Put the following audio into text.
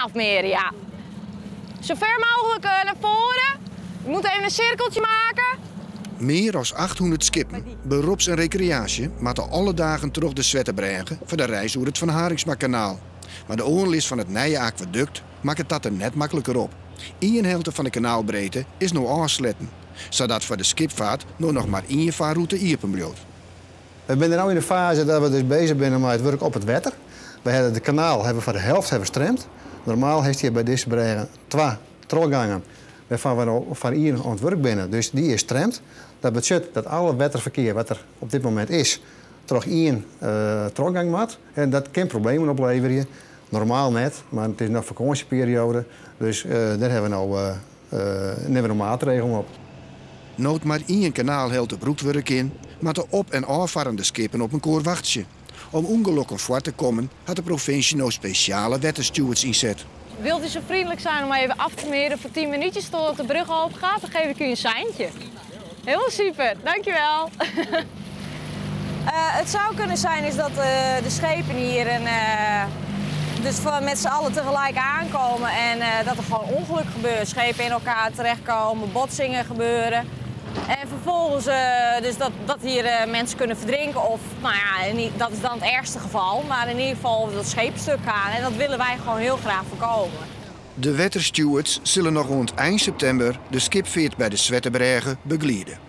Afmeren, ja. Zo ver mogelijk eh, naar voren. We moeten even een cirkeltje maken. Mear as 800 skippen, berops en rekreaasje, moatte alle dagen troch de Swettebrêge foar de reis oer it Van Harinxmakanaal. Mar de oanlis fan it nije akwadukt makket dat der net makliker op. Ien helte fan de kanaalbreedte is no ôfsletten, sadat foar de skipfeart no noch mar ien farrûte iepen bliuwt. We binne no yn de faze dat we dus beuzich binne mei it wurk op it wetter. We hawwe de kanaal hawwe we foar de helte hawwe stremd. Normaal hast hjir by dizze brêge twa trochgangen, wêrfan we no foar ien oan it wurk binne. Dus dy is stremd. Dat betsjut dat alle wetterferkear wat der op dit momint is, troch ien trochgang moat. En dat kin problemen opleverje. Normaal net, mar it is noch fakânsjeperioade, dus dêr hawwe we no, nimme we no maatregelen op. No't mar ien kanaalhelte brûkt wurde kin, moatte op en ôffarrende skippen op mekoar wachtsje. Om ûngelokken foar te kommen hat de provinsje no spesjale wetterstewards ynset. Wilt u zo vriendelijk zijn om even af te meren voor 10 minuutjes totdat de brug open gaat? Dan geef ik u een seintje. Helemaal super, dankjewel. Het zou kunnen zijn is dat de schepen hier en, dus van met z'n allen tegelijk aankomen en dat er gewoon ongeluk gebeurt. Schepen in elkaar terechtkomen, botsingen gebeuren. En vervolgens dus dat hier mensen kunnen verdrinken of, nou ja, dat is dan het ergste geval. Maar in ieder geval dat schepen stuk gaan en dat willen wij gewoon heel graag voorkomen. De wetterstewards sille noch oant ein septimber de skipfeart by de Swettebrêge begeliede.